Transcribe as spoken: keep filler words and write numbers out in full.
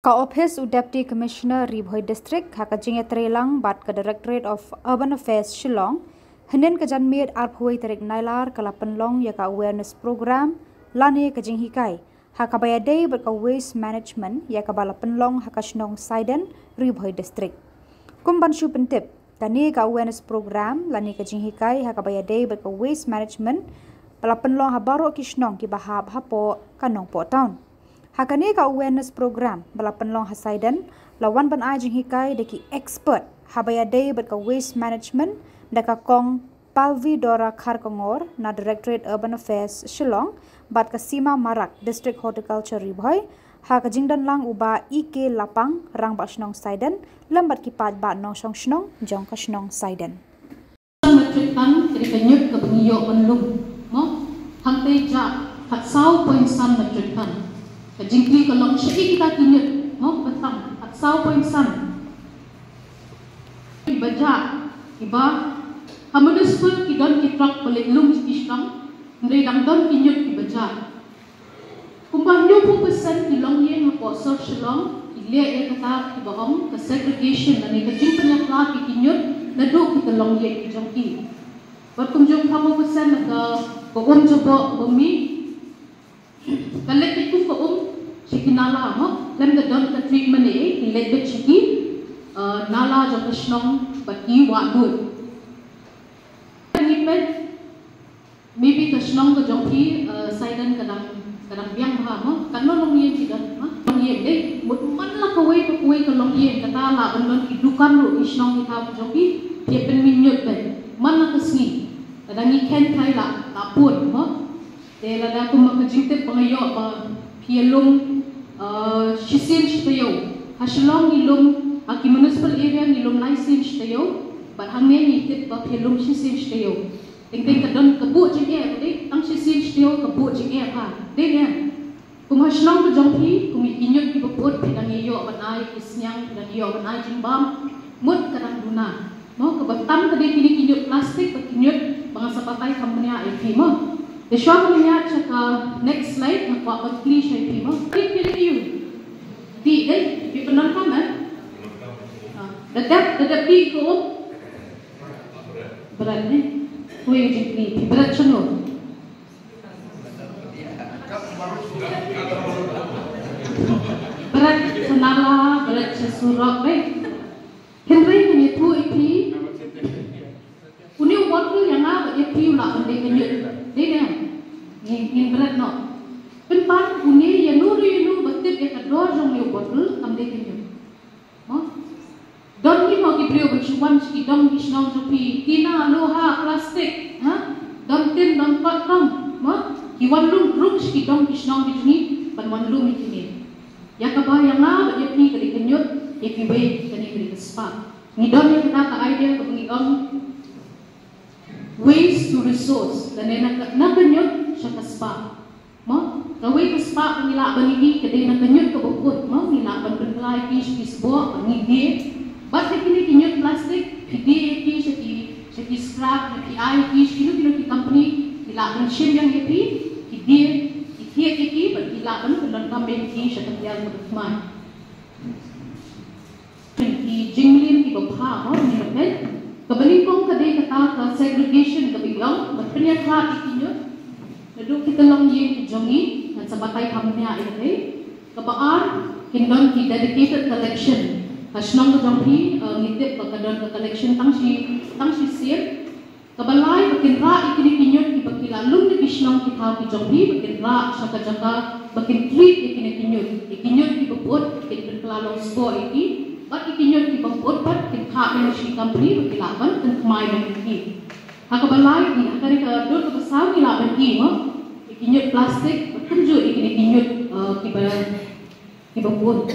Ka Ophis u Deputy Commissioner Ri Bhoi District ha ka jingïatreilang bad ka Directorate of Urban Affairs Shillong, hynnin ka janmiet arphew tarik Nailar ka la pynlong ïa ka awareness program lane ka jinghikai ha kaba ïadei bad ka waste management ïa kaba la pynlong ha ka shnong Saiden, Ri Bhoi District. Kum ban shu pyntip, kane ka awareness program lane ka jinghikai ha kaba ïadei bad ka waste management ba la pynlong ha baroh ki shnong kiba hap hapoh ka Nongpoh Town. Ha kane ka awareness program ba la pynlong ha Saiden, la wan ban ai jinghikai da ki expert haba ïadei bad ka waste management da ka Kong Palvi Dora Kharkongor na Directorate Urban Affairs Shillong bad ka Sima Marak, District Horticulture Ri Bhoi, ha ka jingdon lang u Bah E K Lapang, Rangbah Shnong Saiden, lem bad ki paidbah nongshong shnong jong ka shnong Saiden. Metric ton ka dei ka ñiut kaba ngi ïoh ban lum, mo? Hangtei ja khatsaw point san metric ton. Ka jingkylli ka long shaei kita ki ñiut, mo? Ba tam khatsaw point san. Ba ja, kiba ha municipal ki don ki truck ba leit lum ki shnong, hynrei dang don ki ñiut kiba ja. Kumba hynñiewphew percent ki longïing hapoh sor Shillong ki leh ïa kata kiba ong ka segregation lane ka jingpynïakhlad ïa ki ñiut naduh kita longïing ki jong ki. Bad kumjuh phew percent na ka, ka um jaboh ba mih, ka leit beit kum ka um sha ki nala, mo, khlem da don ka treatment ei ei, ki leit beit sha ki, eh, nala jong ka shnong bad ki wah dud. Ngi peit, maybe ka shnong ka jong phi, eh, Saiden ka dang, ka dang biang bha, mo, katno longïing ki don, ha? Longïing dei, mut man la kawei pa kawei ka longïing, kata lah ban don ki dukan ruh, ki shnong ki thaw ki jong phi, phi ïa pynmih ñiut beit man la ka sngi. Lada ngi kheiñ thai la, la pun, mo. Te lada kum ka jingtip ba nga ïoh ba phi ïa lum, eh, shisien shi taïew. Ha Shillong ngi lum, ha ki municipal area ngi lum lai sien shi taïew, bad hangne ngi tip ba phi ïa lum shisien shi taïew. Teng teng ka don ka buh jingeh, ka dei tang shisien shi taïew ka buh jingeh, ha. Dei ne? Kum ha shnong ka jong phi, kum ïa ki ñiut kiba put, phi dang ïoh ban ai ki sniang, phi dang ïoh ban ai jingbam, mut ka dang duna. Mo, kaba tam ka dei kine ki ñiut plastik bad ki ñiut ba nga sa batai kham bniah ïa phi, mo. Te shuwa ban ïaid sha ka next slide, nga kwah ban kylli sha ïa phi, mo. Dei phi dei ïa u dih, dei phi pyndonkam, eh? Ah, da dep, da dep dih ka um? Bret ne? Kawei ka jingkylli, phi bret shano? Bret sha nala, bret sha surok, dei. Hynrei ngan ïathuh ïa phi, une u bottle ïa nga bad ïa phi u lah ban dei ka ñiut. Dei ne? Ngin, ngin bret noh. Pynban une, ïano ruh ïano ba tip ïa ka dor jong une u bottle kam dei ka ñiut. Mo? Don hi mo ki briew ban shu wan sha ki dong ki shnong jong phi, tina, loha, plastik, ha? Don tin, don kot, don, mo? Ki wan lum drung sha ki dong ki shnong ki jong ngi ban wan lum ïa kine. Ïa kaba ïa nga bad ïa phi ka dei ka ñiut, ïa kiwei kane ka dei ka spah. Ngi don ïa kata ka idea kaba ngi ong waste to resource, lane na ka, na ka ñiut sha ka spah. Mo, kawei ka spah ba ngi lah ban ïohi ka dei na ka ñiut kaba put, mo, ngi lah ban pynkylla ïa ki sha ki sboh ba ngi die. Bad ha kine ki ñiut plastik, phi die ïa ki sha ki, sha ki scrap, ne phi ai ïa ki sha kino kino ki company, ki lah ban shim biang ïa phi, ki die, ki thied ïa ki, bad ki lah ban pyndonkam biang ïa ki sha ka tmier kaba thymmai. Ki jingmlien kiba bha, mo, ngi la peit. Kaba nyngkong ka dei kata ka segregation kaba ïong, ban pynïakhlad ïa ki ñiut naduh kita longïing ki jong ngi, ngan sa batai kham bniah ïa kata. Kaba ar, kin don ki dedicated collection. Ka shnong ka jong phi, eh, ngi tip ba ka don ka collection tang shi, tang shisien. Kaba lai, ba kin rah ïa kine ki ñiut kiba ki la lum na ki shnong ki thaw ki jong phi, ba kin rah sha ka jaka ba kin treat ïa kine ki ñiut. Ïa ki ñiut kiba put kin pynkylla long sboh ïa ki, bad ïa ki ñiut kiba put pat kin phah biang sha ki company ba ki lah ban pynthymmai biang ïa ki. Ha kaba lai, ha kane ka dur kaba saw ngi lah ban ïohi, mo, ïa ki ñiut plastik bad kumjuh ïa kine ki ñiut, eh, kiba, kiba put.